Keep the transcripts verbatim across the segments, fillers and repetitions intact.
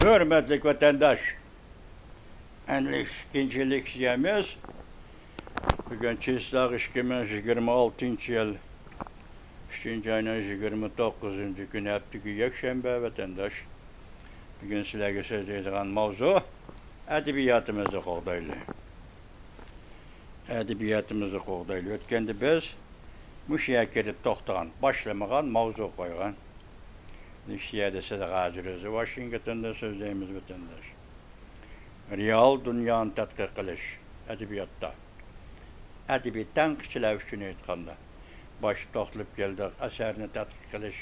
ھۆرمەتلىك ۋەتەنداش، ئەللىك ئىككىنچى لېكسىيەمىز. بۈگۈن چىسلاغ ئىككى مىڭ يىگىرمە ئالتىنچى يىل ئۈچىنچى ئاينىڭ يىگىرمە توققۇزىنچى كۈنى، ھەپتىگە يەكشەنبە، ۋەتەنداش. بۈگۈن سىلەرگە سۆزلەيدىغان ماۋزۇ، ئەدەبىياتىمىزنى قوغدايلى. ئەدەبىياتىمىزنى قوغدايلى. ئۆتكەندە بىز مۇشۇ يەرگە كېلىپ توختىغان، باشلىمىغان، ماۋزۇ قويغان. مۇشۇ يەردە سىلەرگە ھازىر ئۆزى ۋاشىنگتوندا سۆزلەيمىز، ۋەتەنداش. رېئال دۇنيانى تەتقىق قىلىش ئەدەبىياتتا. ئەدەبىي تەنقىدچىلەر ئۈچۈن ئېيتقاندا، باشتا توختىلىپ كەلدۇق، ئەسەرنى تەتقىق قىلىش،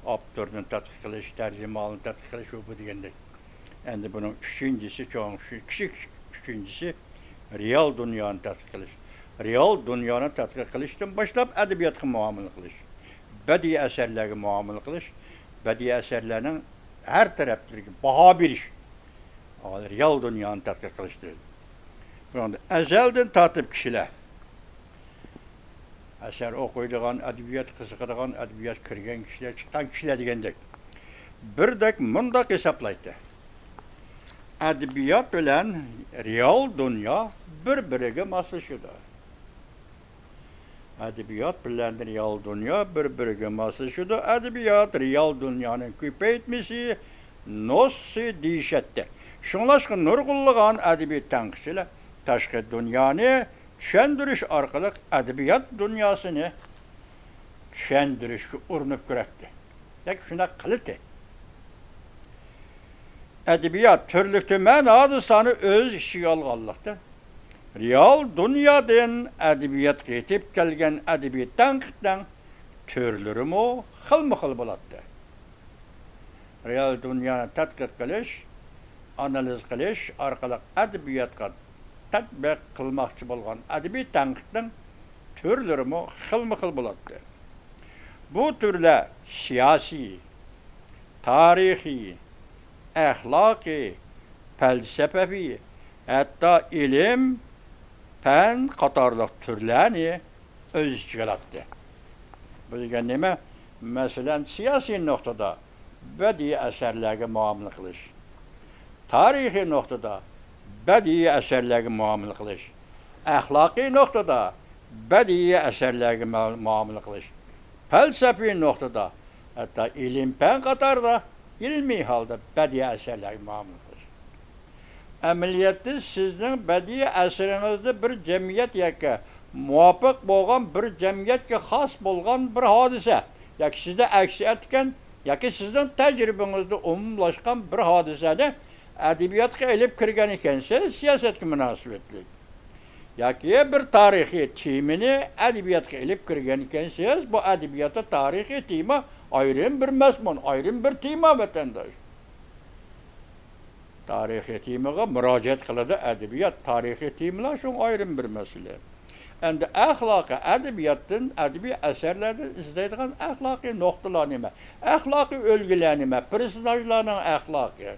ئاپتورنى تەتقىق قىلىش، تەرجىمىھالنى تەتقىق قىلىش، ئۇ بۇ دېگەندەك. ئەمدى بۇنىڭ ئۈچىنچىسى، چوڭ، كىچىك ئۈچىنچىسى، رېئال دۇنيانى تەتقىق قىلىش. رېئال دۇنيانى تەتقىق قىلىشتىن باشلاپ ئەدەبىياتقا مۇئامىلە قىلىش، بەدىئىي ئەسەرلەرگە مۇئامىلە قىلىش، بەدىئىي ئەسەرلەرنىڭ ھەر تەرەپلىرىگە باھا بېرىش، رېئال دۇنيانى تەتقىق قىلىش دەيدۇ. بۇنىڭدا ئەزەلدىن تارتىپ كىشىلەر، ئەسەر ئوقۇيدىغان، ئەدەبىيات قىزىقىدىغان، ئەدەبىيات كىرگەن كىشىلەر، چىققان كىشىلەر دېگەندەك، بىردەك مۇنداق ھېسابلايتتى: ئەدەبىيات بىلەن رېئال دۇنيا بىر-بىرىگە ماسلىشىدۇ. ئەدەبىيات بىلەن رېئال دۇنيا بىر-بىرىگە ماسلىشىدۇ. ئەدەبىيات رېئال دۇنيانىڭ كۆپەيتمىسى، نۇسخىسى دېيىشەتتى. شۇڭلاشقا نۇرغۇنلىغان ئەدەبىي تەنقىدچىلەر تاشقى دۇنيانى چۈشەندۈرۈش ئارقىلىق ئەدەبىيات دۇنياسىنى چۈشەندۈرۈشكە ئۇرۇنۇپ كۆرەتتى. ياكى شۇنداق قىلىتتى. ئەدەبىيات تۈرلۈك تۈمەن ھادىسىلەرنى ئۆز ئىچىگە ئالغانلىقتىن، رېئال دۇنيادىن ئەدەبىياتقا يېتىپ كەلگەن ئەدەبىي تەنقىدنىڭ تۈرلىرىمۇ خىلمۇ خىل بولاتتى. رېئال دۇنيانى تەتقىق قىلىش، ئانالىز قىلىش ئارقىلىق ئەدەبىياتقا تەتبىق قىلماقچى بولغان ئەدەبىي تەنقىدنىڭ تۈرلىرىمۇ خىلمۇ خىل بولاتتى. بۇ تۈرلەر سىياسىي، تارىخىي، ئەخلاقىي، پەلسەپىۋى، ھەتتا ئىلىم، پەن قاتارلىق تۈرلەرنى ئۆز ئىچىگە ئالاتتى. بۇ دېگەن نېمە؟ مەسىلەن، سىياسىي نۇقتىدا بەدىئىي ئەسەرلەرگە مۇئامىلە قىلىش، تارىخىي نۇقتىدا بەدىئىي ئەسەرلەرگە مۇئامىلە قىلىش، ئەخلاقىي نۇقتىدا بەدىئىي ئەسەرلەرگە مۇ-، مۇئامىلە قىلىش، پەلسەپىۋى نۇقتىدا، ھەتتا ئىلىم-پەن قاتارىدا ئىلمىي ھالدا بەدىئىي ئەسەرلەرگە مۇئامىلە قىلىش. ئەمەلىيەتتە سىزنىڭ بەدىئىي ئەسىرىڭىزدە بىر جەمئىيەت ياكى مۇۋاپىق بولغان بىر جەمئىيەتكە خاس بولغان بىر ھادىسە ياكى سىزدە ئەكس ئەتكەن ياكى سىزنىڭ تەجرىبىڭىزدە ئومۇملاشقان بىر ھادىسەنى ئەدەبىياتقا ئېلىپ كىرگەن ئىكەنسىز، سىياسەتكە مۇناسىۋەتلىك. ياكى بىر تارىخىي تېمىنى ئەدەبىياتقا ئېلىپ كىرگەن ئىكەنسىز، بۇ ئەدەبىياتتا تارىخىي تېما ئايرىم بىر مەزمۇن، ئايرىم بىر تېما، ۋەتەنداش. تارىخىي تېمىغا مۇراجىئەت قىلىدۇ ئەدەبىيات، تارىخىي تېمىلار شۇڭا ئايرىم بىر مەسىلە. ئەمدى ئەخلاقىي ئەدەبىياتتىن، ئەدەبىي ئەسەرلەردىن ئىزدەيدىغان ئەخلاقىي نۇقتىلار نېمە؟ ئەخلاقىي ئۈلگىلەر نېمە؟ پېرسوناژلارنىڭ ئەخلاقى.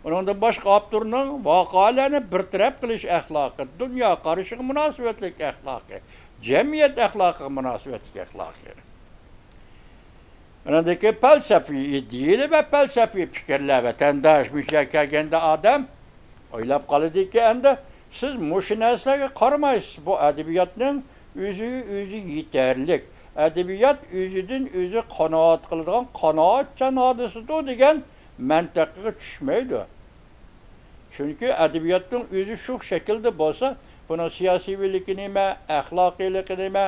ئۇنىڭدىن باشقا ئاپتورنىڭ ۋەقەلەرنى بىر تەرەپ قىلىش ئەخلاقى، دۇنيا قارىشىغا مۇناسىۋەتلىك ئەخلاقى، جەمئىيەت ئەخلاقىغا مۇناسىۋەتلىك ئەخلاقى. ئاندىن كېيىن پەلسەپىۋى ئىدىيەلەر ۋە پەلسەپىۋى پىكىرلەر. ۋەتەنداش، مۇشۇ يەرگە كەلگەندە ئادەم ئويلاپ قالىدىكى، ئەمدى سىز مۇشۇ نەرسىلەرگە قارىمايسىز، بۇ ئەدەبىياتنىڭ ئۆزىگە ئۆزى يېتەرلىك، ئەدەبىيات ئۆزىدىن ئۆزى قانائەت قىلىدىغان قانائەتچان ھادىسىدۇر دېگەن مەنتىقىغا چۈشمەيدۇ. چۈنكى ئەدەبىياتنىڭ ئۆزى شۇ شەكىلدە بولسا، بۇنىڭ سىياسىيلىكى نېمە، ئەخلاقىيلىقى نېمە،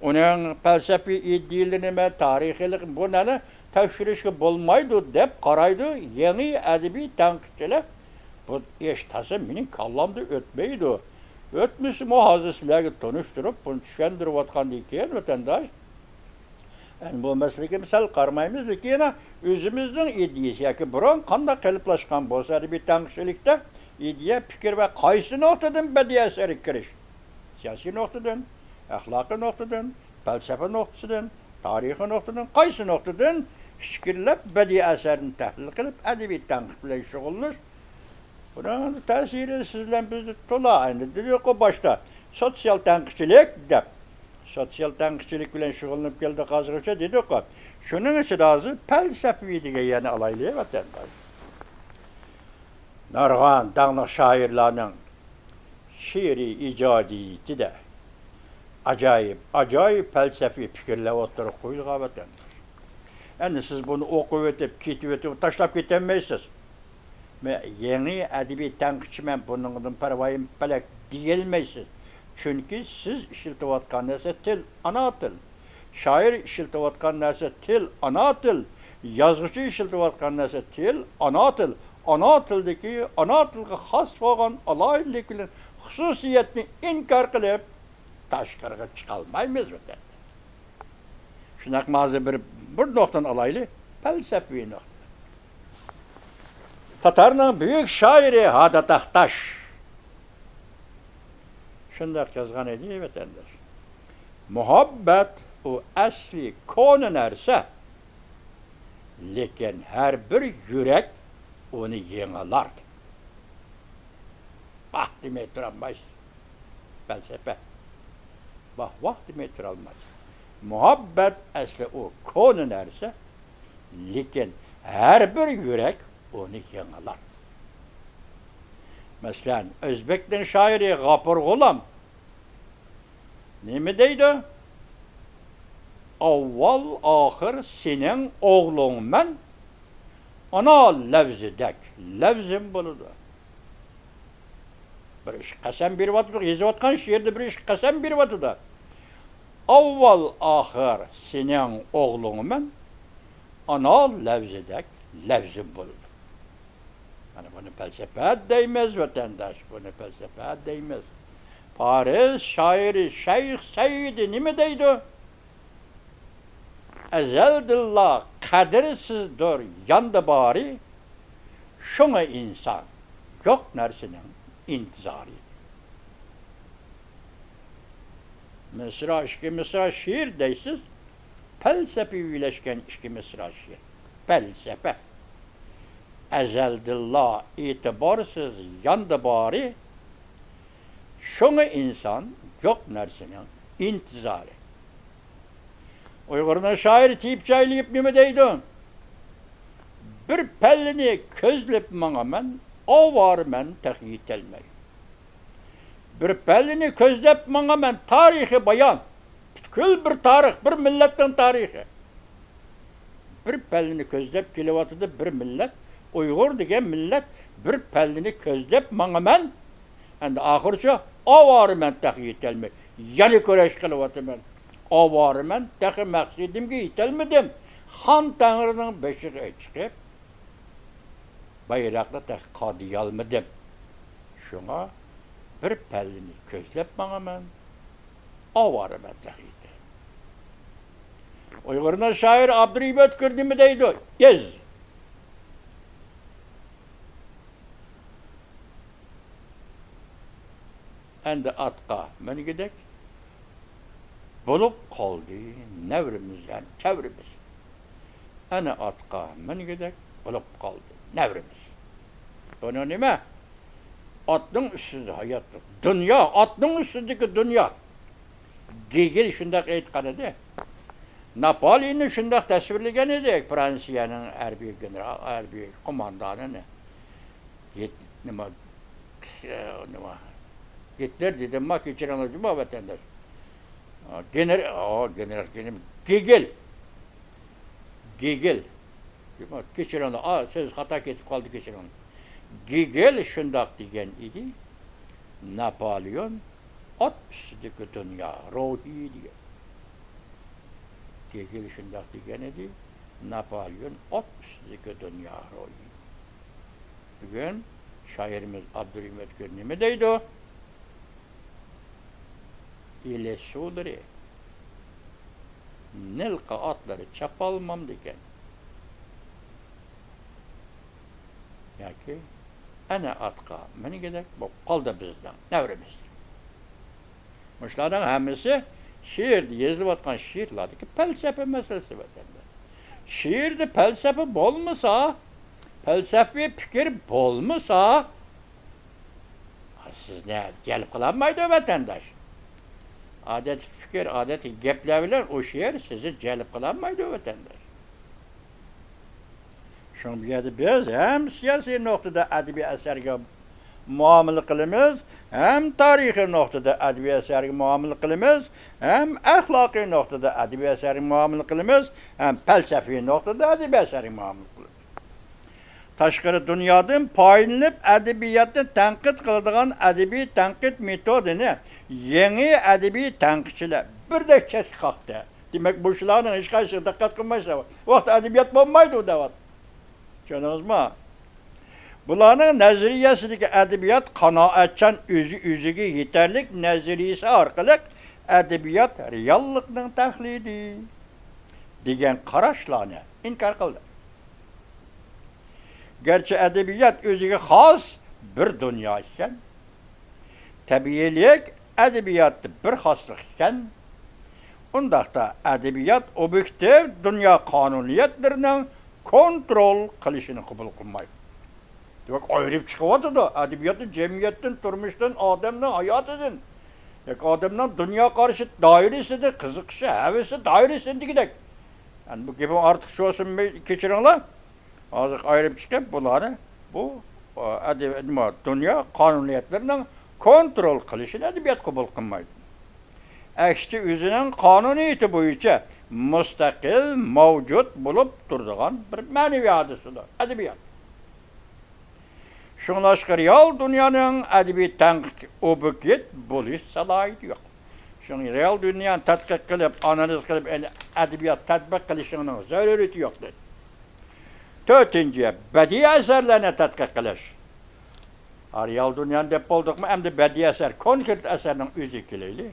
ئۇنىڭ پەلسەپىۋى ئىدىيەلىرى نېمە، تارىخىيلىقى، بۇ نەرسىنى تەكشۈرۈشكە بولمايدۇ دەپ قارايدۇ يېڭى ئەدەبىي تەنقىدچىلەر. بۇ ئىش تازا مېنىڭ كاللامدا ئۆتمەيدۇ. ئۆتمىسىمۇ ھازىر سىلەرگە تونۇشتۇرۇپ، بۇنى چۈشەندۈرۈۋاتقاندىن كېيىن، ۋەتەنداش، ئەمدى بۇ مەسىلىگە سەل قارىمايمىز، لېكىن ئۆزىمىزنىڭ ئىدىيەسى ياكى بۇرۇن قانداق قېلىپلاشقان بولسا، ئەدەبىي تەنقىدچىلىكتە ئىدىيە، پىكىر ۋە قايسى نۇقتىدىن بەدىئىي ئەسەرگە كىرىش، سىياسىي نۇقتىدىن، ئەخلاقىي نۇقتىدىن، پەلسەپە نۇقتىسىدىن، تارىخىي نۇقتىدىن، قايسى نۇقتىدىن ئىچكىرىلەپ بەدىئىي ئەسەرنى تەھلىل قىلىپ، ئەدەبىي تەنقىد بىلەن شۇغۇللىنىش، بۇنىڭ تەسىرى سىز بىلەن بىزدە تولا. ئەمدى دېدۇققۇ باشتا، سوتسىيال تەنقىدچىلىك دەپ. سوتسىيال تەنقىدچىلىك بىلەن شۇغۇللىنىپ كەلدۇق ھازىرغىچە، دېدۇققۇ. شۇنىڭ ئىچىدە ھازىر پەلسەپىۋى دېگەن يەرنى ئالايلى، ۋەتەنداش. نۇرغۇن داڭلىق شائىرلارنىڭ شېئىرىي ئىجادىيىتىدە ئاجايىپ، ئاجايىپ پەلسەپىۋى پىكىرلەر ئوتتۇرىغا قويۇلغان، ۋەتەنداش. ئەمدى سىز بۇنى ئوقۇۋېتىپ، كېتىۋېتىپ، تاشلاپ كېتەلمەيسىز. مەن يېڭى ئەدەبىي تەنقىدچىمەن، بۇنىڭدىن پەرۋايىم پەلەك دېيەلمەيسىز. چۈنكى سىز ئىشلىتىۋاتقان نەرسە تىل، ئانا تىل. شائىر ئىشلىتىۋاتقان نەرسە تىل، ئانا تىل. يازغۇچى ئىشلىتىۋاتقان نەرسە تىل، ئانا تىل. ئانا تىلدىكى، ئانا تىلغا خاس بولغان ئالاھىدىلىك بىلەن خۇسۇسىيەتنى ئىنكار قىلىپ، تاشقىرىغا چىقالمايمىز، ۋەتەنداش. شۇنداقمۇ ھازىر بىر، بىر نۇقتىنى ئالايلى، پەلسەپىۋى نۇقتا. تاتارنىڭ بۈيۈك شائىرى ھادا تاختاش شۇنداق يازغان ئىدى، ۋەتەنداش. مۇھەببەت ئۇ ئەسلى كونا نەرسە، لېكىن ھەر بىر يۈرەك ئۇنى يېڭىلار، دەپ. ۋاھ دېمەي تۇرالمايسىز. پەلسەپە. ۋاھ، ۋاھ دېمەي تۇرالمايسىز. مۇھەببەت ئەسلى ئۇ كونا نەرسە، لېكىن ھەر بىر يۈرەك ئۇنى يېڭىلار. مەسىلەن، ئۆزبەكنىڭ شائىرى غاپۇر غۇلام نېمە دەيدۇ؟ ئاۋۋال ئاخىر سېنىڭ ئوغلۇڭمەن، ئانا لەۋزىدەك لەۋزىم بولىدۇ. بىر ئىشقا قەسەم بېرىۋاتىدۇ، يېزىۋاتقان شېئىردا بىر ئىشقا قەسەم بېرىۋاتىدۇ. ئاۋۋال ئاخىر سېنىڭ ئوغلۇڭمەن، ئانا لەۋزىدەك لەۋزىم بولىدۇ. مانا بۇنى پەلسەپە دەيمىز، ۋەتەنداش، بۇنى پەلسەپە دەيمىز. پارس شائىرى شەيخ سەئىدى نېمە دەيدۇ؟ ئەزەلدىنلا قەدىرسىزدۇر ياندا بارى، شۇڭا ئىنسان يوق نەرسىنىڭ ئىنتىزارى. مىسرا، ئىككى مىسرا شېئىر دەيسىز، پەلسەپىۋىلەشكەن ئىككى مىسرا شېئىر. پەلسەپە. ئەزەلدىنلا ئېتىبارسىز ياندا بارى، شۇڭا ئىنسان يوق نەرسىنىڭ ئىنتىزارى. ئۇيغۇرنىڭ شائىرى تېيىپ جايلىيىپ نېمە دەيدۇ؟ بىر پەللىنى كۆزلەپ ماڭىمەن، ئاۋارىمەن تېخى يېتەلمەي. بىر پەللىنى كۆزلەپ ماڭىمەن، تارىخى بايان. پۈتكۈل بىر تارىخ، بىر مىللەتنىڭ تارىخى. بىر پەللىنى كۆزلەپ كېلىۋاتىدۇ بىر مىللەت. ئۇيغۇر دېگەن مىللەت بىر پەللىنى كۆزلەپ ماڭىمەن. ئەمدى ئاخىرىچۇ؟ ئاۋارىمەن تېخى يېتەلمەي. يەنە كۈرەش قىلىۋاتىمەن. ئاۋارىمەن، تېخى مەقسىتىمگە يېتەلمىدىم. خان تەڭرىنىڭ بېشىغا چىقىپ، بايراقنى تېخى قادىيالمىدىم. شۇڭا بىر پەللىنى كۆزلەپ ماڭىمەن، ئاۋارىمەن تېخى. ئۇيغۇرنىڭ شائىرى ئابدۇرېھىم ئۆتكۈر نېمە دەيدۇ؟ يېز. ئەمدى ئاتقا مىنگۈدەك بولۇپ قالدى نەۋرىمىز، يەنى چەۋرىمىز. ئەنە ئاتقا مىنگۈدەك بولۇپ قالدى نەۋرىمىز. بۇنى نېمە؟ ئاتنىڭ ئۈستىدە ھاياتلىق. دۇنيا، ئاتنىڭ ئۈستىدىكى دۇنيا. گېگېل شۇنداق ئېيتقان ئىدى. ناپالېئوننى شۇنداق تەسۋىرلىگەن ئىدى، فرانسىيەنىڭ ھەربىي گېنېرال، ھەربىي قوماندانىنى. گىت-، نېمە، نېمە، گىتلېر دېدىمما، كەچۈرۈڭلار جۇما ۋەتەنداش. گېنېر-، ئا، گېنېرال، گېنېرال، گېگېل. گېگېل. جۇما، كەچۈرۈڭلار، ئا، سۆز خاتا كېتىپ قالدى، كەچۈرۈڭلار. گېگېل شۇنداق دېگەن ئىدى، ناپالېئون ئات ئۈستىدىكى دۇنيا روھى دېگەن. گېگېل شۇنداق دېگەن ئىدى، ناپالېئون ئات ئۈستىدىكى دۇنيا روھى. بۈگۈن شائىرىمىز ئابدۇرېھىم ئۆتكۈر نېمە دەيدۇ؟ ئىلى سۇلىرى نىلقا ئاتلىرى چاپالمامدىكەن. ياكى ئەنە ئاتقا مىنگۈدەك بولۇپ قالدى بىزنىڭ نەۋرىمىز. مۇشۇلارنىڭ ھەممىسى شېئىردا يېزىلىۋاتقان شېئىرلاردىكى پەلسەپە مەسىلىسى، ۋەتەنداش. شېئىردا پەلسەپە بولمىسا، پەلسەپىۋى پىكىر بولمىسا، سىزنى جەلپ قىلالمايدۇ، ۋەتەنداش. ئادەتتىكى پىكىر، ئادەتتىكى گەپلەر بىلەن ئۇ شېئىر سىزنى جەلپ قىلالمايدۇ، ۋەتەنداش. شۇڭا بۇ يەردە بىز ھەم سىياسىي نۇقتىدا ئەدەبىي ئەسەرگە مۇئامىلە قىلىمىز، ھەم تارىخىي نۇقتىدا ئەدەبىي ئەسەرگە مۇئامىلە قىلىمىز، ھەم ئەخلاقىي نۇقتىدا ئەدەبىي ئەسەرگە مۇئامىلە قىلىمىز، ھەم پەلسەپىي نۇقتىدا ئەدەبىي ئەسەرگە مۇئامىلە قىلىمىز. تاشقىرى دۇنيادىن پايدىلىنىپ ئەدەبىياتنى تەنقىد قىلىدىغان ئەدەبىي تەنقىد مېتودىنى يېڭى ئەدەبىي تەنقىدچىلەر بىردەك چەتكە قاقتى. دېمەك، مۇشۇلارنىڭ ھېچقايسىسىغا دىققەت قىلمايسىلەر، ۋاقىت ئەدەبىيات بولمايدۇ دەۋاتىدۇ. چۈشەندىڭىزمۇ؟ بۇلارنىڭ نەزەرىيەسىدىكى ئەدەبىيات قانائەتچان، ئۆزى ئۆزىگە يېتەرلىك نەزەرىيەسى ئارقىلىق ئەدەبىيات رېئاللىقنىڭ تەقلىدى دېگەن قاراشلارنى ئىنكار قىلدى. گەرچە ئەدەبىيات ئۆزىگە خاس بىر دۇنيا ئىكەن، تەبىئىيلىك ئەدەبىياتتا بىر خاسلىق ئىكەن، ئۇنداقتا ئەدەبىيات ئوبيېكتىپ دۇنيا قانۇنىيەتلىرىنىڭ كونترول قىلىشىنى قوبۇل قىلمايدۇ. دېمەك، ئايرىپ چىقىۋاتىدۇ ئەدەبىياتنى جەمئىيەتتىن، تۇرمۇشتىن، ئادەمنىڭ ھاياتىدىن ياكى ئادەمنىڭ دۇنيا قارىشى دائىرىسىدىن، قىزىقىشى، ھەۋىسى دائىرىسىدىن دېگۈدەك. يەنى بۇ گېپىم ئارتۇقچە بولسۇن، كەچۈرۈڭلار. ھازىر ئايرىم چىقىپ، بۇلارنى بۇ، ئە، ئەدەب-، نېمە، دۇنيا قانۇنىيەتلىرىنىڭ كونترول قىلىشىنى ئەدەبىيات قوبۇل قىلمايدۇ. ئەكسىچە، ئۆزىنىڭ قانۇنىيىتى بويىچە مۇستەقىل مەۋجۇت بولۇپ تۇرىدىغان بىر مەنىۋى ھادىسىدۇر ئەدەبىيات. شۇڭلاشقا، رېئال دۇنيانىڭ ئەدەبىي تەنقىدكە ئوبيېكت بولۇش سالاھىيىتى يوق. شۇڭا رېئال دۇنيانى تەتقىق قىلىپ، ئانالىز قىلىپ، ئەدەبىيات تەتبىق قىلىشىڭنىڭ زۆرۈرىيىتى يوق، دەيدۇ. تۆتىنچى، بەدىئىي ئەسەرلەرنى تەتقىق قىلىش. ھە، رېئال دۇنيانى دەپ بولدۇقمۇ؟ ئەمدى بەدىئىي ئەسەر، كونكرېت ئەسەرنىڭ ئۆزىگە كېلەيلى.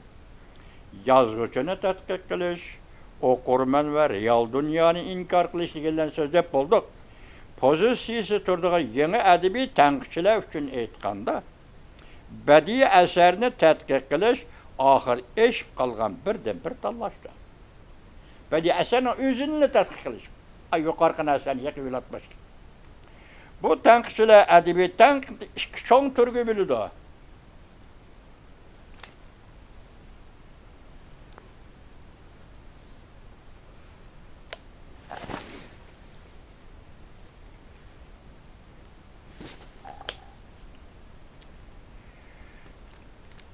يازغۇچىنى تەتقىق قىلىش، ئوقۇرمەن ۋە رېئال دۇنيانى ئىنكار قىلىش دېگەنلەرنى سۆزلەپ بولدۇق. پوزىتسىيىسى تۇرىدىغان يېڭى ئەدەبىي تەنقىدچىلەر ئۈچۈن ئېيتقاندا، بەدىئىي ئەسەرنى تەتقىق قىلىش ئاخىر ئېشىپ قالغان بىردىنبىر تاللاشتۇر. بەدىئىي ئەسەرنىڭ ئۆزىنىلا تەتقىق قىلىش. ئاي، يۇقىرىقى نەرسىلەرنى يېقىۋېلىۋاتماس. بۇ تەنقىدچىلەر ئەدەبىي تەنقىدنى ئىككى چوڭ تۈرگە بۆلىدۇ.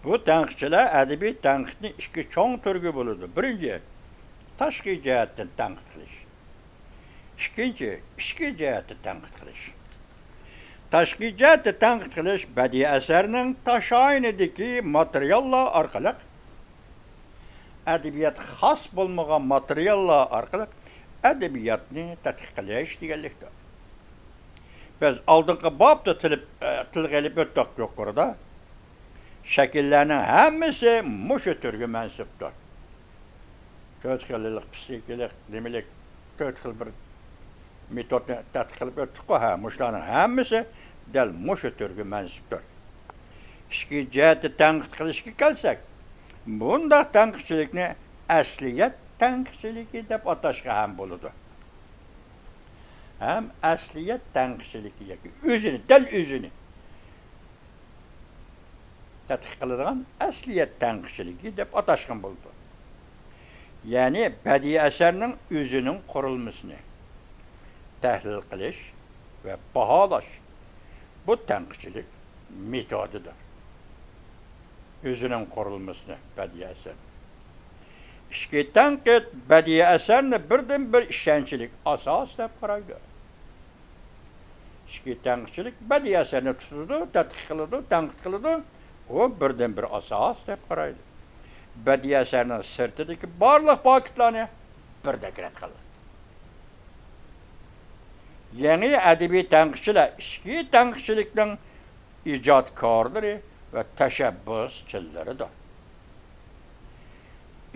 بۇ تەنقىدچىلەر ئەدەبىي تەنقىدنى ئىككى چوڭ تۈرگە بۆلىدۇ. بىرىنچى، تاشقى جەھەتتىن تەنقىد قىلىش. ئىككىنچى، ئىچكى جەھەتتە تەنقىد قىلىش. تاشقى جەھەتتە تەنقىد قىلىش بەدىئىي ئەسەرنىڭ تاشئاينىدىكى ماتېرىياللار ئارقىلىق، ئەدەبىياتقا خاس بولمىغان ماتېرىياللار ئارقىلىق ئەدەبىياتنى تەتقىق قىلىش دېگەنلىكتۇر. بىز ئالدىنقى بابتا تىلىپ-، تىلغا ئېلىپ ئۆتتۇق يۇقىرىدا. شەكىللەرنىڭ ھەممىسى مۇشۇ تۈرگە مەنسۇپتۇر. تۆت خىللىق، پسىخىكىلىق، نېمىلىك، تۆت خىل بىر مېتودنى تەتقىق قىلىپ ئۆتتۇققۇ، ھە، مۇشۇلارنىڭ ھەممىسى دەل مۇشۇ تۈرگە مەنسۇپتۇر. ئىچكى جەھەتتە تەنقىد قىلىشقا كەلسەك، بۇنداق تەنقىدچىلىكنى ئەسلىيەت تەنقىدچىلىكى دەپ ئاتاشقا ھەم بولىدۇ. ھەم ئەسلىيەت تەنقىدچىلىكى ياكى ئۆزىنى، دەل ئۆزىنى تەتقىق قىلىدىغان ئەسلىيەت تەنقىدچىلىكى دەپ ئاتاشقىمۇ بولىدۇ. يەنى بەدىئىي ئەسەرنىڭ ئۆزىنىڭ قۇرۇلمىسىنى تەھلىل قىلىش ۋە باھالاش، بۇ تەنقىدچىلىك مېتودىدۇر. ئۆزىنىڭ قۇرۇلمىسىنى، بەدىئىي ئەسەر. ئىچكى تەنقىد بەدىئىي ئەسەرنى بىردىنبىر ئىشەنچلىك ئاساس دەپ قارايدۇ. ئىچكى تەنقىدچىلىك بەدىئىي ئەسەرنى تۇتىدۇ، تەتقىق قىلىدۇ، تەنقىد قىلىدۇ. ئۇ بىردىنبىر ئاساس دەپ قارايدۇ. بەدىئىي ئەسەرنىڭ سىرتىدىكى بارلىق پاكىتلارنى بىردەك رەت قىلىدۇ. يېڭى ئەدەبىي تەنقىدچىلەر ئىچكى تەنقىدچىلىكنىڭ ئىجادكارلىرى ۋە تەشەببۇسچىلىرىدۇر.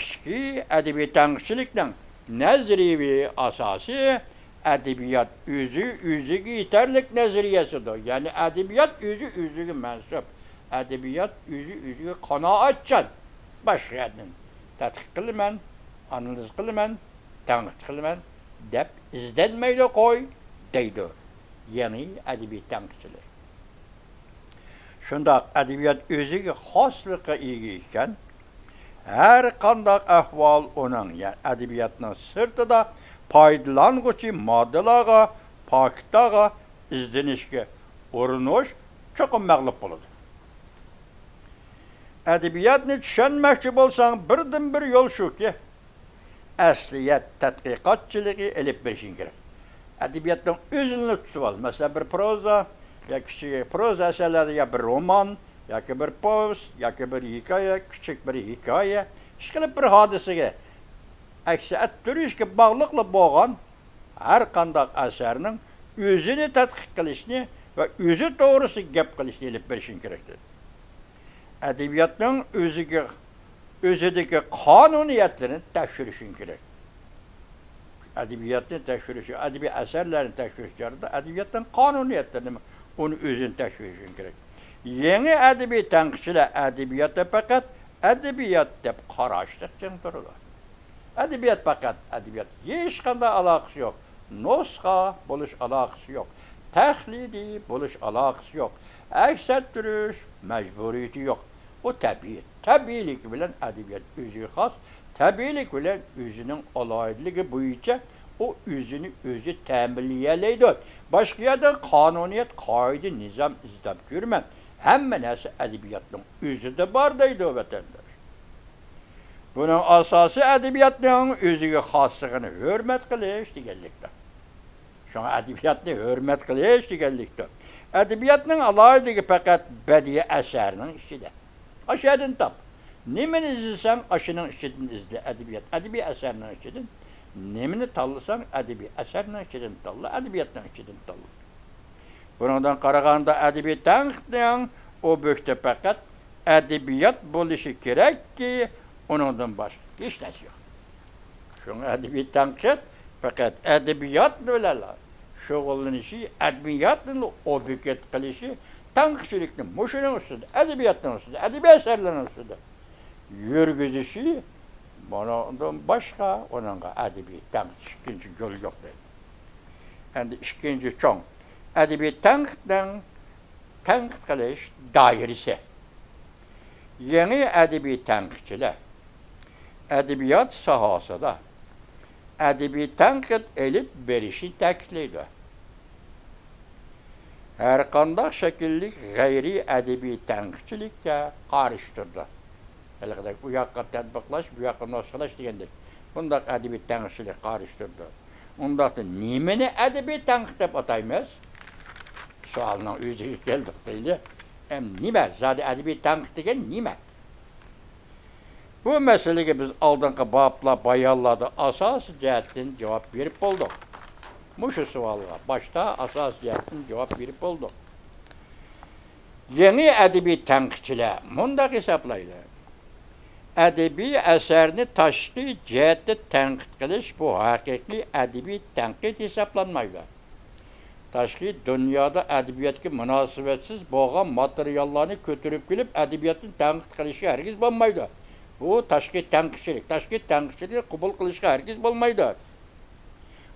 ئىچكى ئەدەبىي تەنقىدچىلىكنىڭ نەزەرىيەۋى ئاساسى ئەدەبىيات ئۆزى ئۆزىگە يېتەرلىك نەزەرىيەسىدۇر. يەنى ئەدەبىيات ئۆزى ئۆزىگە مەنسۇپ، ئەدەبىيات ئۆزى ئۆزىگە قانائەتچان. باشقا يەردىن تەتقىق قىلىمەن، ئانالىز قىلىمەن، تەنقىد قىلىمەن دەپ ئىزدەنمەيدۇ قوي، دەيدۇ يېڭى ئەدەبىي تەنقىدچىلەر. شۇنداق، ئەدەبىيات ئۆزىگە خاسلىققا ئىگە ئىكەن، ھەر قانداق ئەھۋال ئۇنىڭ، يەنى ئەدەبىياتنىڭ سىرتىدا پايدىلانغۇچى ماددىلارغا پاكىتلارغا ئىزدىنىشكە ئۇرۇنۇش چوقۇم مەغلۇپ بولىدۇ. ئەدەبىياتنى چۈشەنمەكچى بولساڭ، بىردىنبىر يول شۇكى، ئەسلىيەت تەتقىقاتچىلىقى ئېلىپ بېرىشىڭ كېرەك. ئەدەبىياتنىڭ ئۆزىنى تۇتۇۋال. مەسىلەن، بىر پروزا يا كىچىك پروزا ئەسەرلەردە يا بىر رومان ياكى بىر پوۋېست ياكى بىر ھېكايە، كىچىك بىر ھېكايە، ئىشقىلىپ بىر ھادىسىگە ئەكس ئەتتۈرۈشكە باغلىقلا بولغان ھەر قانداق ئەسەرنىڭ ئۆزىنى تەتقىق قىلىشنى ۋە ئۆزى توغرىسىدا گەپ قىلىشنى ئېلىپ بېرىشىڭ كېرەك. ئەدەبىياتنىڭ ئۆزىگە، ئۆزىدىكى قانۇنىيەتلىرىنى تەكشۈرۈشىڭ كېرەك. ئەدەبىياتنى تەكشۈرۈش، ئەدەبىي ئەسەرلەرنى تەكشۈرۈش جەريانىدا ئەدەبىياتنىڭ قانۇنىيەتلىرىنى، ئۇنى ئۆزىنى تەكشۈرۈشىڭ كېرەك. يېڭى ئەدەبىي تەنقىدچىلەر ئەدەبىياتتا پەقەت ئەدەبىيات دەپ قاراشلىق چىڭ تۇرىدۇ. ئەدەبىيات پەقەت ئەدەبىيات، ھېچقانداق ئالاقىسى يوق. نۇسخا بولۇش ئالاقىسى يوق. تەقلىدىي بولۇش ئالاقىسى يوق. ئەكس ئەتتۈرۈش مەجبۇرىيىتى يوق. ئۇ تەبىئىي. تەبىئىيلىكى بىلەن ئەدەبىيات ئۆزىگە خاس. تەبىئىيلىك بىلەن ئۆزىنىڭ ئالاھىدىلىكى بويىچە ئۇ ئۆزىنى ئۆزى تەمىنلىيەلەيدۇ. باشقا يەردىن قانۇنىيەت، قائىدە، نىزام ئىزدەپ يۈرمەڭ. ھەممە نەرسە ئەدەبىياتنىڭ ئۆزىدە بار دەيدۇ ۋەتەنداش. بۇنىڭ ئاساسى ئەدەبىياتنىڭ ئۆزىگە خاسلىقىنى ھۆرمەت قىلىش دېگەنلىكتۇر. شۇڭا ئەدەبىياتنى ھۆرمەت قىلىش دېگەنلىكتۇر. ئەدەبىياتنىڭ ئالاھىدىلىكى پەقەت بەدىئىي ئەسەرنىڭ ئىچىدە. ئاشۇ يەردىن تاپ. نېمىنى ئىزدىسەڭ، ئاشۇنىڭ ئىچىدىن ئىزدە، ئەدەبىيات، ئەدەبىي ئەسەرنىڭ ئىچىدىن. نېمىنى تاللىساڭ، ئەدەبىي ئەسەرنىڭ ئىچىدىن تاللا، ئەدەبىياتنىڭ ئىچىدىن تاللا. بۇنىڭدىن قارىغاندا، ئەدەبىي تەنقىدنىڭ ئوبيېكتى پەقەت ئەدەبىيات بولۇشى كېرەككى، ئۇنىڭدىن باشقا ھېچ نەرسە يوق. شۇڭا ئەدەبىي تەنقىد پەقەت ئەدەبىيات بىلەنلا شۇغۇللىنىشى، ئەدەبىياتنى ئوبيېكت قىلىشى، تەنقىدچىلىكنى مۇشۇنىڭ ئۈستىدە، ئەدەبىياتنىڭ ئۈستىدە، ئەدەبىي ئەسەرلەرنىڭ ئۈستىدە يۈرگۈزۈشى، بۇنىڭدىن باشقا ئۇنىڭغا ئەدەبىي تەنقىد ئىككىنچى يول يوق دەيدۇ. ئەمدى ئىككىنچى چوڭ ئەدەبىي تەنقىدنىڭ تەنقىد قىلىش دائىرىسى. يېڭى ئەدەبىي تەنقىدچىلەر ئەدەبىيات ساھەسىدە ئەدەبىي تەنقىد ئېلىپ بېرىشنى تەكىتلەيدۇ. ھەرقانداق شەكىللىك غەيرىي ئەدەبىي تەنقىدچىلىككە قارشى تۇرىدۇ. ھېلىقىدەك ئۇ ياققا تەتبىقلاش، بۇ ياققا نۇسخىلاش دېگەندەك بۇنداق ئەدەبىي تەنقىدچىلىككە قارشى تۇرىدۇ. ئۇنداقتا نېمىنى ئەدەبىي تەنقىد دەپ ئاتايمىز؟ سوئالنىڭ ئۆزىگە كەلدۇق دەيلى. ئەم، نېمە؟ زادى ئەدەبىي تەنقىد دېگەن نېمە؟ بۇ مەسىلىگە بىز ئالدىنقى بابلار، بايانلاردا ئاساسىي جەھەتتىن جاۋاب بېرىپ بولدۇق. مۇشۇ سوئالغا باشتا ئاساسىي جەھەتتىن جاۋاب بېرىپ بولدۇق. يېڭى ئەدەبىي تەنقىدچىلەر مۇنداق ھېسابلايدۇ. ئەدەبىي ئەسەرنى تاشقى جەھەتتە تەنقىد قىلىش بۇ ھەقىقىي ئەدەبىي تەنقىد ھېسابلانمايدۇ. تاشقى دۇنيادا ئەدەبىياتقا مۇناسىۋەتسىز بولغان ماتېرىياللارنى كۆتۈرۈپ كېلىپ ئەدەبىياتنى تەنقىد قىلىشقا ھەرگىز بولمايدۇ. بۇ تاشقى تەنقىدچىلىك، تاشقى تەنقىدچىلىكنى قوبۇل قىلىشقا ھەرگىز بولمايدۇ.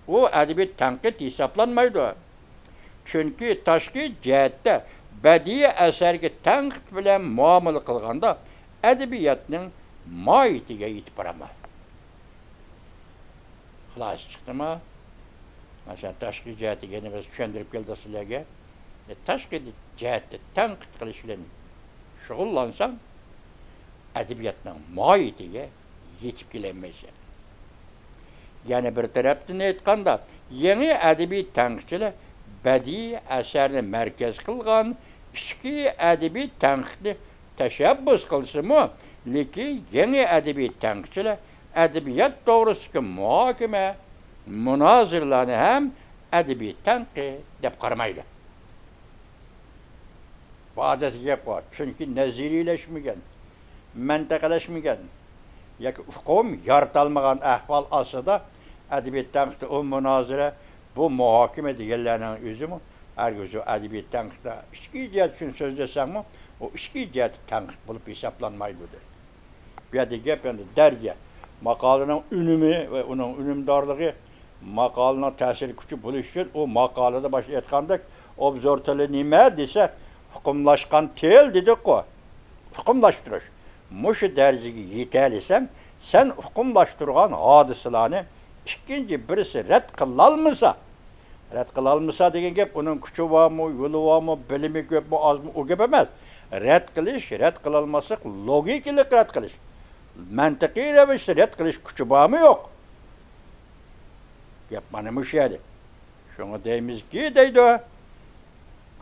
ئۇ ئەدەبىي تەنقىد ھېسابلانمايدۇ. چۈنكى تاشقى جەھەتتە بەدىئىي ئەسەرگە تەنقىد بىلەن مۇئامىلە قىلغاندا ئەدەبىياتنىڭ ماھىيىتىگە يېتىپ بارالمايدۇ. خۇلاسە چىقتىمۇ؟ مەسىلەن، تاشقى جەھەت دېگەننى بىز چۈشەندۈرۈپ كەلدۇق سىلەرگە. تاشقى جەھەتتە تەنقىد قىلىش بىلەن شۇغۇللانساڭ، ئەدەبىياتنىڭ ماھىيىتىگە يېتىپ كېلەلمەيسەن. يەنە بىر تەرەپتىن ئېيتقاندا، يېڭى ئەدەبىي تەنقىدچىلەر بەدىئىي ئەسەرنى مەركەز قىلغان ئىچكى ئەدەبىي تەنقىدنى تەشەببۇس قىلسىمۇ، لېكىن يېڭى ئەدەبىي تەنقىدچىلەر ئەدەبىيات توغرىسىدىكى مۇھاكىمە، مۇنازىرىلەرنى ھەم ئەدەبىي تەنقىد دەپ قارىمايدۇ. بۇ ئادەتتىكى گەپ بۇ. چۈنكى نەزەرىيلەشمىگەن، مەنتىقىلەشمىگەن ياكى ئۇقۇم يارىتالمىغان ئەھۋال ئاستىدا ئەدەبىي تەنقىد، ئۇ مۇنازىرە، بۇ مۇھاكىمە دېگەنلەرنىڭ ئۆزىمۇ ھەرگىز ئۇ ئەدەبىي تەنقىدنى ئىچكى جەھەت ئۈچۈن سۆزلىسەڭمۇ، ئۇ ئىچكى جەھەتتە تەنقىد بولۇپ ھېسابلانمايدۇ دەيدۇ. بۇ يەردە گەپ ئەمدى دەرىجە. ماقالىنىڭ ئۈنۈمى ۋە ئۇنىڭ ئۈنۈمدارلىقى، ماقالىنىڭ تەسىر كۈچى بولۇش ئۈچۈن ئۇ ماقالىدا باشتا ئېيتقاندەك، ئوبزور تىلى نېمە دېسە، ئۇقۇملاشقان تىل دېدۇققۇ. ئۇقۇملاشتۇرۇش. مۇشۇ دەرىجىگە يېتەلىسەڭ، سەن ئۇقۇملاشتۇرغان ھادىسىلەرنى ئىككىنچى بىرسى رەت قىلالمىسا، رەت قىلالمىسا دېگەن گەپ، ئۇنىڭ كۈچى بارمۇ، يولى بارمۇ، بىلىمى كۆپمۇ، ئازمۇ، ئۇ گەپ ئەمەس. رەت قىلىش، رەت قىلالماسلىق، لوگىكىلىق رەت قىلىش. مەنتىقىي رەۋىشتە رەت قىلىش كۈچى بارمۇ، يوق؟ گەپ مانا مۇشۇ يەردە. شۇڭا دەيمىزكى، دەيدۇ،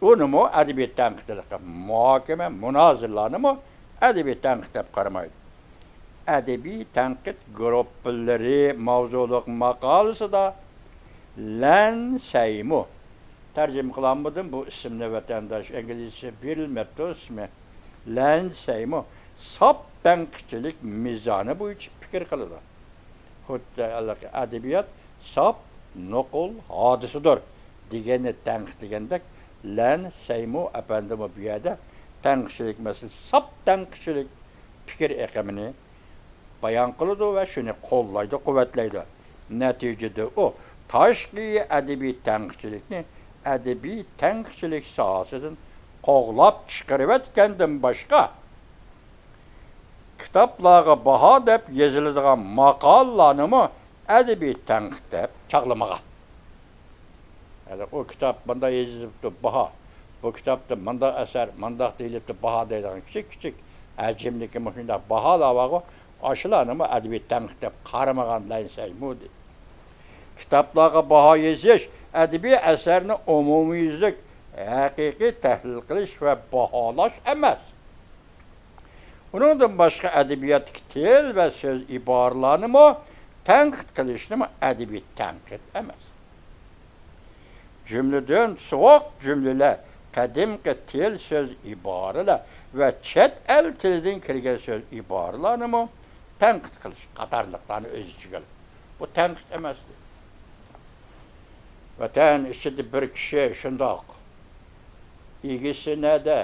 ئۇنىمۇ ئەدەبىي تەنقىدلىققا، مۇھاكىمە، مۇنازىرىلەرنىمۇ ئەدەبىي تەنقىد دەپ قارىمايدۇ. ئەدەبىي تەنقىد گۇرۇپپىلىرى ماۋزۇلۇق ماقالىسىدا لەن سەيمۇ، تەرجىمە قىلالمىدىم بۇ ئىسىمنى، ۋەتەنداش، ئىنگلىزچە بېرىلمەپتۇ ئىسمى، لەن سەيمۇ ساپ تەنقىدچىلىك مىزانى بويىچە پىكىر قىلىدۇ. خۇددى ھېلىقى ئەدەبىيات ساپ نوقۇل ھادىسىدۇر دېگەننى تەنقىدلىگەندەك، لەن سەيمۇ ئەپەندىمۇ بۇ يەردە تەنقىدچىلىك مەسىلىسى، ساپ تەنقىدچىلىك پىكىر ئېقىمىنى بايان قىلىدۇ ۋە شۇنى قوللايدۇ، قۇۋۋەتلەيدۇ. نەتىجىدە ئۇ تاشقى ئەدەبىي تەنقىدچىلىكنى ئەدەبىي تەنقىدچىلىك ساھەسىدىن قوغلاپ چىقىرىۋەتكەندىن باشقا، كىتابلارغا باھا دەپ يېزىلىدىغان ماقالىلارنىمۇ ئەدەبىي تەنقىد دەپ چاغلىمىغان. يەنى ئۇ كىتاب مۇنداق يېزىلىپتۇ، باھا. بۇ كىتابتا مۇنداق ئەسەر، مۇنداق دېيىلىپتۇ، باھا دەيدىغان كىچىك، كىچىك ھەجىمدىكى مۇشۇنداق باھالار بارغۇ، ئاشۇلارنىمۇ ئەدەبىي تەنقىد دەپ قارىمىغان لەن سەيمۇ دېدى. كىتابلارغا باھا يېزىش ئەدەبىي ئەسەرنى ئومۇميۈزلۈك ھەقىقىي تەھلىل قىلىش ۋە باھالاش ئەمەس. ئۇنىڭدىن باشقا ئەدەبىياتتىكى تىل ۋە سۆز ئىبارىلەرنىمۇ تەنقىد قىلىشنىمۇ ئەدەبىي تەنقىد ئەمەس. جۈملىدىن سوغۇق جۈملىلەر، قەدىمكى تىل، سۆز ئىبارىلەر ۋە چەت ئەل تىلىدىن كىرگەن سۆز ئىبارىلەرنىمۇ تەنقىد قىلىش قاتارلىقلارنى ئۆز ئىچىگە ئالىدۇ. بۇ تەنقىد ئەمەسلىك. ۋەتەن ئىچىدە بىر كىشى شۇنداق. ئىگىسى نەدە؟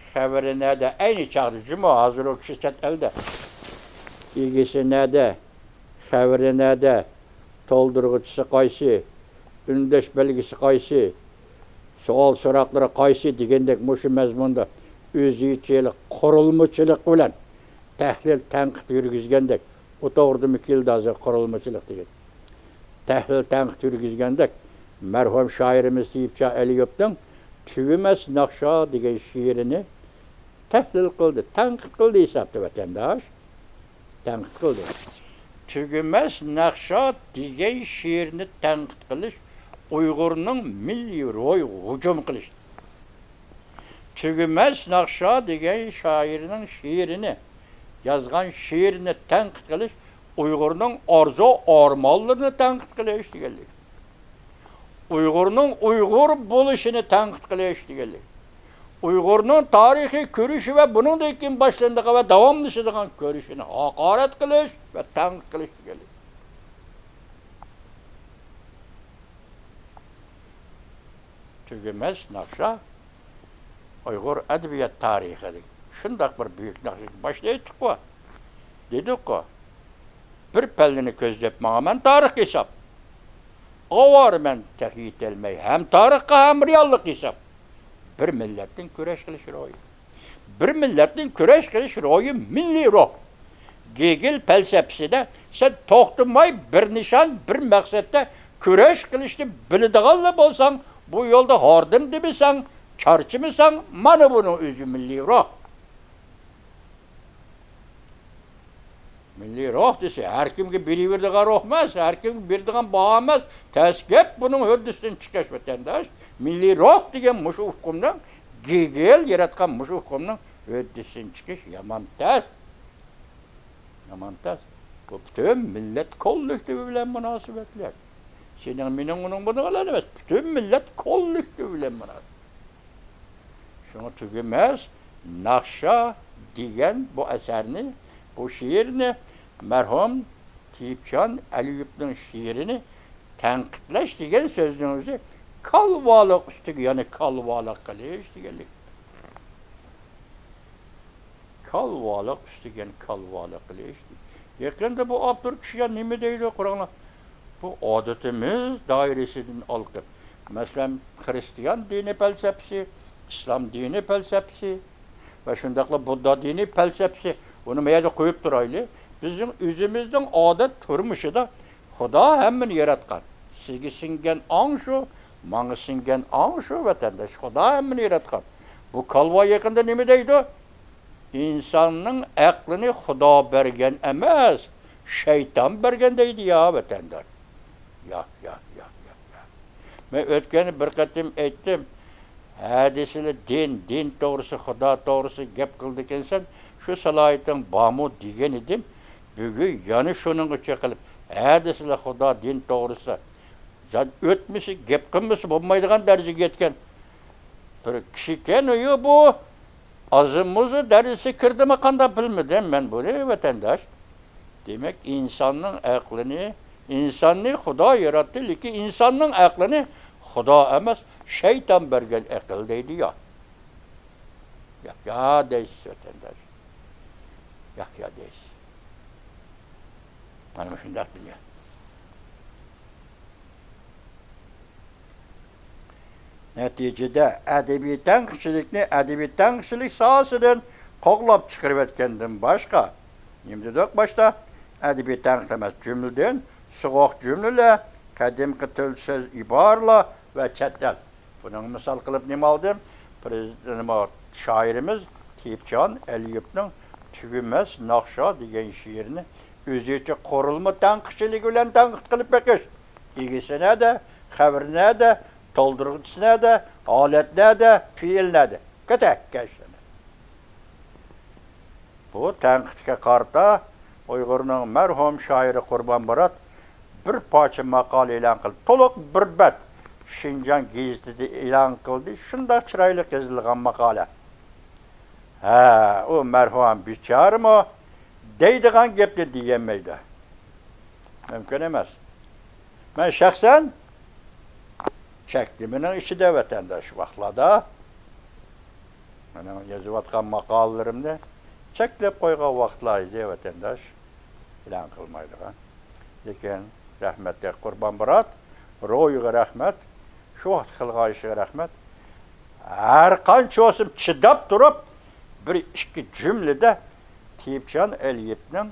خەۋىرى نەدە؟ ئەينى چاغدا جۇمۇ، ھازىر ئۇ كىشى چەت ئەلدە. ئىگىسى نەدە؟ خەۋىرى نەدە؟ تولدۇرغۇچىسى قايسى؟ ئۈندەش بەلگىسى قايسى؟ سوئال سوراقلىرى قايسى؟ دېگەندەك مۇشۇ مەزمۇندا ئۆزىچە قۇرۇلمىچىلىق بىلەن تەھلىل تەنقىد يۈرگۈزگەندەك، ئۇ توغرىدىمۇ كېلىدۇ ھازىر قۇرۇلمىچىلىق دېگەن. تەھلىل تەنقىد يۈرگۈزگەندەك، مەرھۇم شائىرىمىز تېيىپجان ئەلىيېۋنىڭ تۈگىمەس ناخشا دېگەن شېئىرىنى تەھلىل قىلدى، تەنقىد قىلدى ھېسابتا ۋەتەنداش. تەنقىد قىلدى. تۈگىمەس ناخشا دېگەن شېئىرنى تەنقىد قىلىش ئۇيغۇرنىڭ مىللىي روھىغا ھۇجۇم قىلىش. تۈگىمەس ناخشا دېگەن شائىرنىڭ شېئىرىنى، يازغان شېئىرىنى تەنقىد قىلىش ئۇيغۇرنىڭ ئارزۇ ئارمانلىرىنى تەنقىد قىلىش دېگەنلىك. ئۇيغۇرنىڭ ئۇيغۇر بولۇشىنى تەنقىد قىلىش دېگەنلىك. ئۇيغۇرنىڭ تارىخىي كۈرىشى ۋە بۇنىڭدىن كېيىن باشلىنىدىغان ۋە داۋاملىشىدىغان كۈرىشىنى ھاقارەت قىلىش ۋە تەنقىد قىلىش دېگەنلىك. تۈگىمەس ناخشا ئۇيغۇر ئەدەبىيات تارىخىدىكى شۇنداق بىر بۈيۈك ناخشا، باشتا ئېيتتۇققۇ، دېدۇققۇ، بىر پەللىنى كۆزلەپ ماڭىمەن تارىخقا ھېساب. ئاۋارىمەن تېخى يېتەلمەي ھەم تارىخقا، ھەم رېئاللىققا ھېساب. بىر مىللەتنىڭ كۈرەش قىلىش روھى. بىر مىللەتنىڭ كۈرەش قىلىش روھى مىللىي روھ. گېگېل پەلسەپىسىدە سەن توختىماي بىر نىشان، بىر مەقسەتتە كۈرەش قىلىشنى بىلىدىغانلا بولساڭ، بۇ يولدا ھاردىم دېمىسەڭ، چارچىمىساڭ، مانا بۇنىڭ ئۆزى مىللىي روھ. مىللىي روھ دېسە، ھەر كىمگە بېرىۋېرىدىغان روھ ئەمەس، ھەر كىمگە بېرىدىغان باھا ئەمەس، تەس گەپ، بۇنىڭ ھۆددىسىدىن چىقىش، ۋەتەنداش. مىللىي روھ دېگەن مۇشۇ ئۇقۇمنىڭ، گېگېل ياراتقان مۇشۇ ئۇقۇمنىڭ ھۆددىسىدىن چىقىش يامان تەس. يامان تەس. بۇ پۈتۈن مىللەت كوللېكتىۋى بىلەن مۇناسىۋەتلىك. سېنىڭ، مېنىڭ، ئۇنىڭ، بۇنىڭ بىلەن ئەمەس، پۈتۈن مىللەت كوللېكتىۋى بىلەن مۇناسىۋەتلىك. شۇڭا تۈگىمەس ناخشا دېگەن بۇ ئەسەرنى، بۇ شېئىرنى، مەرھۇم تېيىپجان ئەلىيېۋنىڭ شېئىرىنى تەنقىدلەش دېگەن سۆزنىڭ ئۆزى كالۋالىق ئۈستىگە يەنە كالۋالىق قىلىش دېگەنلىك. كالۋالىق ئۈستىگە يەنە كالۋالىق قىلىش. يېقىندا بۇ ئاپتور كىشىگە نېمە دەيدۇ، قاراڭلار. بۇ ئادىتىمىز دائىرىسىدىن ئالقىپ، مەسىلەن، خىرىستىيان دىنىي پەلسەپىسى، ئىسلام دىنىي پەلسەپىسى ۋە شۇنداقلا بۇددا دىنىي پەلسەپىسى، بۇنى مەيەردە قويۇپ تۇرايلى. بىزنىڭ ئۆزىمىزنىڭ ئادەت تۇرمۇشىدا خۇدا ھەممىنى ياراتقان، سىزگە سىڭگەن ئاڭ شۇ، ماڭا سىڭگەن ئاڭ شۇ، ۋەتەنداش. خۇدا ھەممىنى ياراتقان. بۇ كالۋا يېقىندا نېمە دەيدۇ؟ ئىنساننىڭ ئەقلىنى خۇدا بەرگەن ئەمەس، شەيتان بەرگەن دەيدۇ يا، ۋەتەنداش. يا، يا، يا، يا، يا. مەن ئۆتكەندە بىر قېتىم ئېيتتىم، ھە دېسىلە دىن، دىن توغرىسى، خۇدا توغرىسى گەپ قىلىدىكەنسەن، شۇ سالاھىيىتىڭ بارمۇ دېگەن ئىدىم. بۈگۈن يەنە شۇنىڭغا چېقىلىپ، ھە دېسىلە خۇدا، دىن توغرىسى. زادى ئۆتمىسە، گەپ قىلمىسا بولمايدىغان دەرىجىگە يەتكەن بىر كىشىكەن ئۇ بۇ. ئازمۇزى دەرىجىسى كىردىمۇ قانداق بىلمىدىم مەن بۇنى، ۋەتەنداش. دېمەك، ئىنساننىڭ ئەقلىنى، ئىنساننى خۇدا ياراتتى، لېكىن ئىنساننىڭ ئەقلىنى خۇدا ئەمەس، شەيتان بەرگەن ئەقىل دەيدۇ يا. يا، يا دەيسىز، ۋەتەنداش. يا، يا دەيسىز. مانا مۇشۇنداق دۇنيا. نەتىجىدە، ئەدەبىي تەنقىدچىلىكنى ئەدەبىي تەنقىدچىلىك ساھەسىدىن قوغلاپ چىقىرىۋەتكەندىن باشقا، نېمە دېدۇق باشتا؟ ئەدەبىي تەنقىد ئەمەس، جۈملىدىن سوغۇق جۈملىلەر، قەدىمكى تىل سۆز ئىبارىلەر ۋە چەت ئەل. بۇنىڭغا مىسال قىلىپ نېمە ئالدىم؟ پرېز-، نېمە، شائىرىمىز تېيىپجان ئەلىيېۋنىڭ تۈگىمەس ناخشا دېگەن شېئىرىنى ئۆزىچە قۇرۇلما تەنقىدچىلىكى بىلەن تەنقىد قىلىپ بېقىش. ئىگىسى نەدە؟ خەۋىرى نەدە؟ تولدۇرغۇچىسى نەدە؟ ھالەت نەدە؟ پېئىل نەدە؟ كېتەككەن شۇنى. بۇ تەنقىدكە قارىتا ئۇيغۇرنىڭ مەرھۇم شائىرى قۇربان مۇرات بىر پارچە ماقالە ئېلان قىلدى. تولۇق بىر بەت شىنجاڭ گېزىتىدە ئېلان قىلدى. شۇنداق چىرايلىق يېزىلغان ماقالە. ھە، ئۇ مەرھۇم بىچارىمۇ دەيدىغان گەپنى دېيەلمەيدۇ. مۇمكىن ئەمەس. مەن شەخسەن چەكلىمىنىڭ ئىچىدە ۋەتەنداش ۋاقىتلاردا مېنىڭ يېزىۋاتقان ماقالىلىرىمنى چەكلەپ قويغان ۋاقىتلار ئىدى ۋەتەنداش. ئېلان قىلمايدىغان. لېكىن رەھمەتلىك قۇربان مۇرات روھىغا رەھمەت، شۇ ۋاقىت قىلغان ئىشىغا رەھمەت. ھەر قانچە بولسۇن چىداپ تۇرۇپ، بىر ئىككى جۈملىدە تېيىپجان ئەلىيېۋنىڭ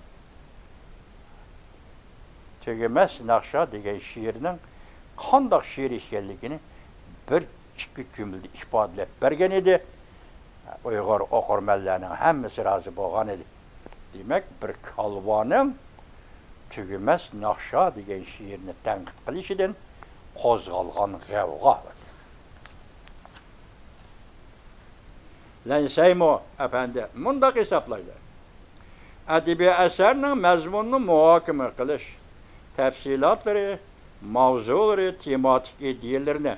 تۈگىمەس ناخشا دېگەن شېئىرنىڭ قانداق شېئىر ئىكەنلىكىنى بىر ئىككى جۈملىدە ئىپادىلەپ بەرگەن ئىدى. ئۇيغۇر ئوقۇرمەنلەرنىڭ ھەممىسى رازى بولغان ئىدى. دېمەك، بىر كالۋانىڭ تۈگىمەس ناخشا دېگەن شېئىرنى تەنقىد قىلىشىدىن قوزغالغان غەۋغا. لەنسەيمۇ ئەپەندى مۇنداق ھېسابلايدۇ: ئەدەبىي ئەسەرنىڭ مەزمۇنىنى مۇھاكىمە قىلىش، تەپسىلاتلىرى، ماۋزۇلىرى، تېماتىك ئىدىيەلىرىنى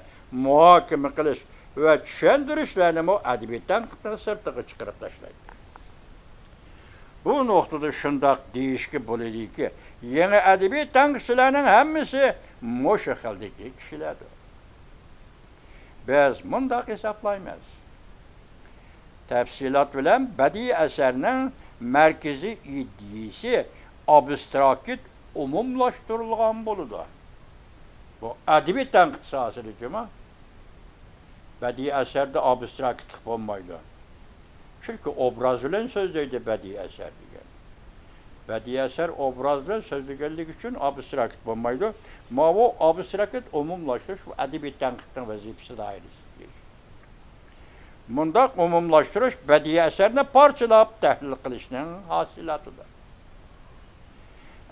مۇھاكىمە قىلىش ۋە چۈشەندۈرۈشلەرنىمۇ ئەدەبىي تەنقىدنىڭ سىرتىغا چىقىرىپ تاشلايدۇ. بۇ نۇقتىدا شۇنداق دېيىشكە بولىدۇكى، يېڭى ئەدەبىي تەنقىدچىلەرنىڭ ھەممىسى مۇشۇ خىلدىكى كىشىلەردۇر. بىز مۇنداق ھېسابلايمىز: تەپسىلات بىلەن بەدىئىي ئەسەرنىڭ مەركىزىي ئىدىيىسى ئابستراكت ئومۇملاشتۇرۇلغان بولىدۇ. بۇ ئەدەبىي تەنقىد ساھەسىدە جۇمۇ. بەدىئىي ئەسەردە ئابستراكتلىق بولمايدۇ. چۈنكى ئوبراز بىلەن سۆزلەيدۇ بەدىئىي ئەسەر دېگەن. بەدىئىي ئەسەر ئوبراز بىلەن سۆزلىگەنلىكى ئۈچۈن ئابستراكت بولمايدۇ. ماۋۇ ئابستراكت ئومۇملاشتۇرۇش بۇ ئەدەبىي تەنقىدنىڭ ۋەزىپىسى دائىرىسىگە كىرىدۇ. مۇنداق ئومۇملاشتۇرۇش بەدىئىي ئەسەرنى پارچىلاپ تەھلىل قىلىشنىڭ ھاسىلاتىدۇر.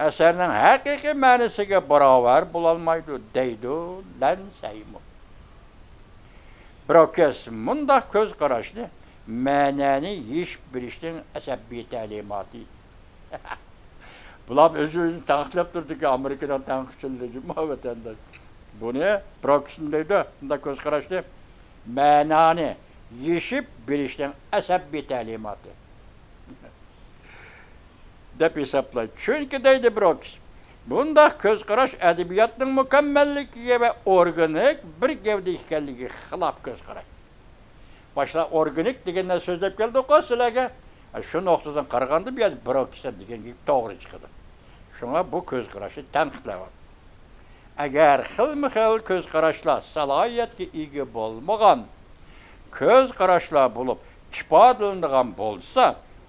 ئەسەرنىڭ ھەقىقىي مەنىسىگە باراۋەر بولالمايدۇ، دەيدۇ لەنسەيمۇ. بروكس مۇنداق كۆز قاراشنى مەنانى يېشىپ بېرىشنىڭ ئەسەبىي تەلىماتى. بۇلار ئۆز-ئۆزىنى تەنقىدلەپ تۇرىدىكەن، ئامېرىكىنىڭ تەنقىدچىلىرى جۇمۇ ۋەتەنداش. بۇنى بروكس دەيدۇ، بۇنداق كۆز قاراشنى مەنانى يېشىپ بېرىشنىڭ ئەسەبىي تەلىماتى. دەپ ھېسابلايدۇ. چۈنكى، دەيدۇ بروكس، بۇنداق كۆز قاراش ئەدەبىياتنىڭ مۇكەممەللىكىگە ۋە ئورگانىك بىر گەۋدە ئىكەنلىكىگە خىلاپ كۆز قاراش. باشتا ئورگانىك دېگەندە سۆزلەپ كەلدۇققۇ سىلەرگە. شۇ نۇقتىدىن قارىغاندا، بۇ يەردە بروكس دېگەن گەپ توغرا چىقىدۇ. شۇڭا بۇ كۆز قاراشنى تەنقىدلەۋاتىدۇ. ئەگەر خىلمۇ خىل كۆز قاراشلار سالاھىيەتكە ئىگە بولمىغان كۆز قاراشلار بولۇپ ئىپادىلىنىدىغان بولسا،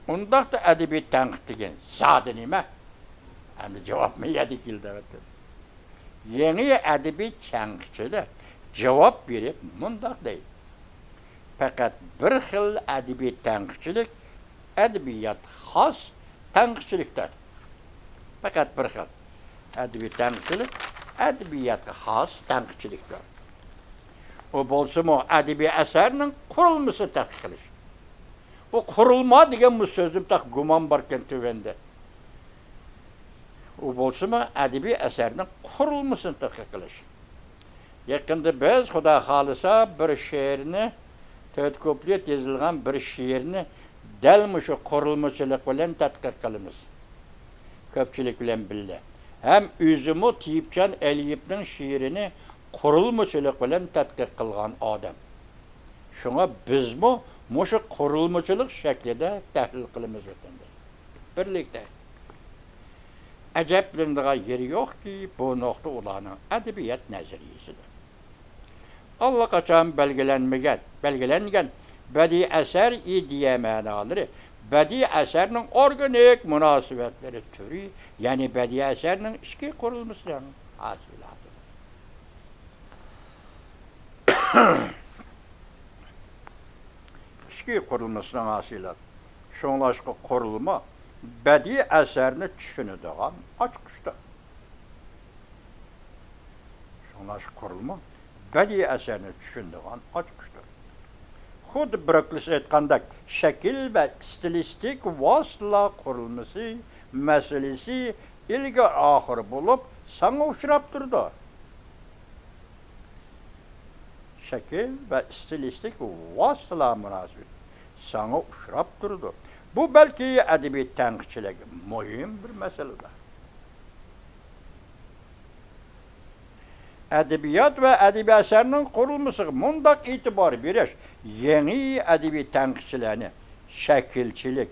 ئۇنداقتا ئەدەبىي تەنقىد دېگەن زادى نېمە؟ ئەمدى جاۋاب مەن يەردە كېلىدۇ، ئەلۋەتتە. يېڭى ئەدەبىي تەنقىدچىلەر جاۋاب بېرىپ مۇنداق دەيدۇ: پەقەت بىر خىل ئەدەبىي تەنقىدچىلىك، ئەدەبىيات خاس تەنقىدچىلىكتۇر. پەقەت بىر خىل ئەدەبىي تەنقىدچىلىك، ئەدەبىياتقا خاس تەنقىدچىلىكتۇر. ئۇ بولسىمۇ ئەدەبىي ئەسەرنىڭ قۇرۇلمىسىنى تەتقىق قىلىش. بۇ قۇرۇلما دېگەن بۇ سۆزدە بىر گۇمان باركەن تۆۋەندە. ئۇ بولسىمۇ ئەدەبىي ئەسەرنىڭ قۇرۇلمىسىنى تەتقىق قىلىش. يېقىندا بىز، خۇدا خالىسا، بىر شېئىرنى، تۆت كۇپلېت يېزىلغان بىر شېئىرنى دەل مۇشۇ قۇرۇلمىچىلىق بىلەن تەتقىق قىلىمىز. كۆپچىلىك بىلەن بىللە. ھەم ئۆزىمۇ تېيىپجان ئەلىيېۋنىڭ شېئىرىنى قۇرۇلمىچىلىق بىلەن تەتقىق قىلغان ئادەم. شۇڭا بىزمۇ مۇشۇ قۇرۇلمىچىلىق شەكلىدە تەھلىل قىلىمىز، ۋەتەنداش. بىرلىكتە. ئەجەبلىنىدىغان يېرى يوقكى، بۇ نۇقتا ئۇلارنىڭ ئەدەبىيات نەزەرىيىسىدە. ئاللىقاچان بەلگىلەنمىگەن، بەلگىلەنگەن بەدىئىي ئەسەر ئىدىيە مەنالىرى، بەدىئىي ئەسەرنىڭ ئورگانىك مۇناسىۋەتلىرى تۈرى، يەنى بەدىئىي ئەسەرنىڭ ئىچكى قۇرۇلمىسىنىڭ ھاسىلاتى. ئىچكى قۇرۇلمىسىنىڭ ھاسىلاتى. شۇڭلاشقا قۇرۇلما بەدىئىي ئەسەرنى چۈشىنىدىغان ئاچقۇچتۇر. شۇڭلاشقا قۇرۇلما بەدىئىي ئەسەرنى چۈشىنىدىغان ئاچقۇچتۇر. خۇددى بروكلىس ئېيتقاندەك، شەكىل ۋە ئىستىلىستىك ۋاسىتىلار قۇرۇلمىسى مەسىلىسى ئىلگىرى ئاخىر بولۇپ سانغا ئۇچراپ تۇرىدۇ. شەكىل ۋە ئىستىلىستىك ۋاسىتىلار مۇناسىۋىتى سانغا ئۇچراپ تۇرىدۇ. بۇ بەلكى ئەدەبىي تەنقىدچىلەرگە مۇھىم بىر مەسىلىدۇر. ئەدەبىيات ۋە ئەدەبىي ئەسەرنىڭ قۇرۇلمىسىغا مۇنداق ئېتىبار بېرىش يېڭى ئەدەبىي تەنقىدچىلەرنى شەكىلچىلىك،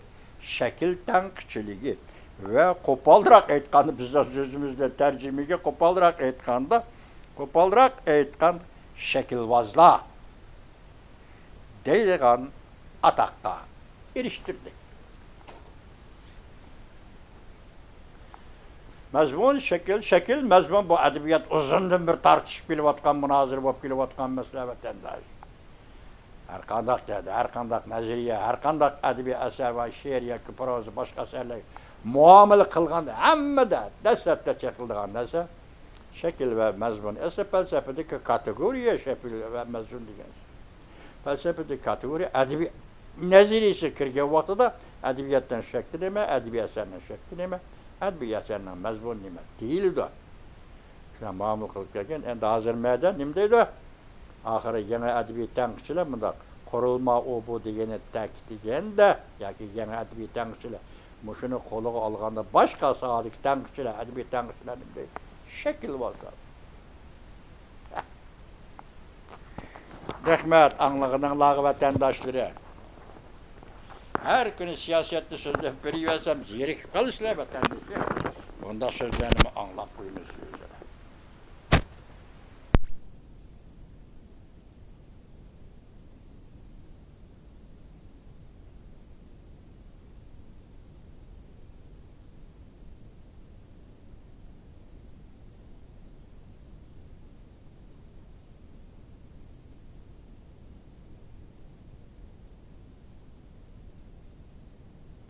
شەكىل تەنقىدچىلىكى ۋە قوپالراق ئېيتقاندا، بىزنىڭ سۆزىمىزدە تەرجىمىگە قوپالراق ئېيتقاندا، قوپالراق ئېيتقان شەكىلۋازلار دەيدىغان ئاتاققا ئېرىشتۈردى. مەزمۇن، شەكىل، شەكىل، مەزمۇن، بۇ ئەدەبىيات ئۇزۇندىن بېرى تارتىشىپ كېلىۋاتقان، مۇنازىرە بولۇپ كېلىۋاتقان مەسىلە، ۋەتەنداش. ھەرقانداق دەردە، ھەرقانداق نەزەرىيە، ھەرقانداق ئەدەبىي ئەسەر ۋە شېئىر ياكى پروزا، باشقا ئەسەرلەرگە مۇئامىلە قىلغاندا ھەممىدە دەسلەپتە چېقىلىدىغان نەرسە شەكىل ۋە مەزمۇن. ئەسلى پەلسەپىدىكى كاتېگورىيە شەكىل ۋە مەزمۇن دېگەن. پەلسەپىدىكى كاتېگورىيە ئەدەبىي نەزەرىيىسىگە كىرگەن ۋاقتىدا ئەدەبىياتنىڭ شەكلى نېمە، ئەدەبىي ئەسەرنىڭ شەكلى نېمە، ئەدەبىي ئەسەرنىڭ مەزمۇنى نېمە دېيىلىدۇ. شۇنداق مۇئامىلە قىلىپ كەلگەن. ئەمدى ھازىر مەدە نېمە دەيدۇ؟ ئاخىرى يېڭى ئەدەبىي تەنقىدچىلەر مۇنداق، قۇرۇلما ئۇ بۇ دېگەننى تەكىتلىگەندە، ياكى يېڭى ئەدەبىي تەنقىدچىلەر مۇشۇنى قولىغا ئالغاندا، باشقا ساھەدىكى تەنقىدچىلەر، ئەدەبىي تەنقىدچىلەر نېمە دەيدۇ؟ شەكىلۋازلار. رەھمەت ئاڭلىغىنىڭلارغا، ۋەتەنداشلىرى. ھەر كۈنى سىياسەتنى سۆزلەپ بېرىۋەرسەم، زېرىكىپ قالىسىلەر، ۋەتەنداشلار. بۇنداق سۆزلەرنىمۇ ئاڭلاپ قويىمىز.